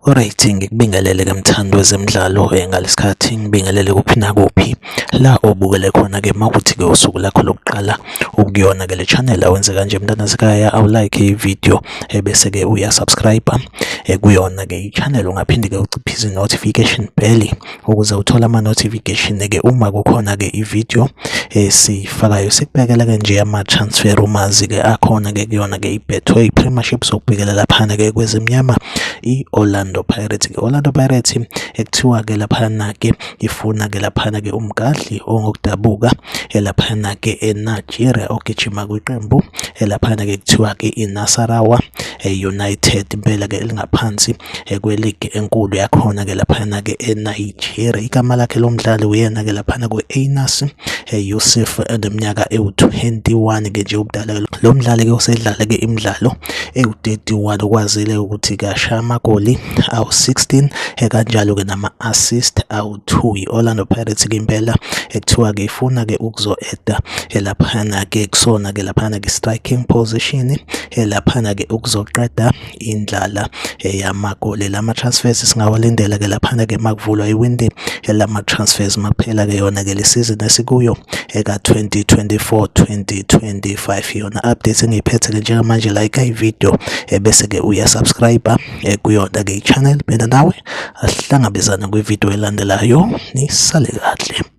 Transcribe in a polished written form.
Alright, ngikubingelele-ke mthandi wezemidlalo ngalesikhathi ngibingelele kuphi nakuphi la obukele khona-ke makuthi-ke usuku lakho lokuqala ukuyona-ke le channel awenze kanje mntana sekhaya awulike i-video ebese-ke uyasubscribe kuyona-ke i-channel. Ungaphinde-ke uciphize i-notification bell ukuze uthole ama-notification-ke uma kukhona-ke i-video esiyifakayo. Sikubhekela-ke nje ama-transfer rumors-ke akhona-ke kuyona-ke i-Betway Premiership. Sokubhekela laphana-ke kwezimnyama i-Orlando Pirates-ke. Orlando Pirates ekuthiwa-ke laphana-ke ifuna-ke laphana-ke umgadli ongokudabuka laphana-ke eNigeria ogijima kwiqembu laphana-ke kuthiwa-ke iNasarawa United, impela-ke elingaphansi kweligi enkulu yakhona-ke laphana-ke eNigeria. Igama lakhe lo mdlali uyena-ke laphana kwe-Anas Yusuf eneminyaka ewu-21-ke nje ubudala. Lo mdlali-ke usedlale-ke imidlalo ewu-31, ukwazile ukuthi-ke ashaye amagoli awu-16 kanjalo-ke nama-assist awu-2. I-Orlando Pirates-ke impela ekuthiwa-ke ifuna-ke ukuzo-eda laphana-ke kusona-ke laphana-ke striking position laphana-ke ukuzoqeda indlala yamagoli. Lama transfers singawalindela ke laphana ke makuvulwa iwindi lama transfers makuphela ke yona ke le season esikuyo eka 2024 2025. Yona update engiyiphethe ke njengamanje, like i-video bese ke uya subscribe kuyona ke i-channel. Mina nawe asihlangabezana kwi-video elandelayo, nisale kahle.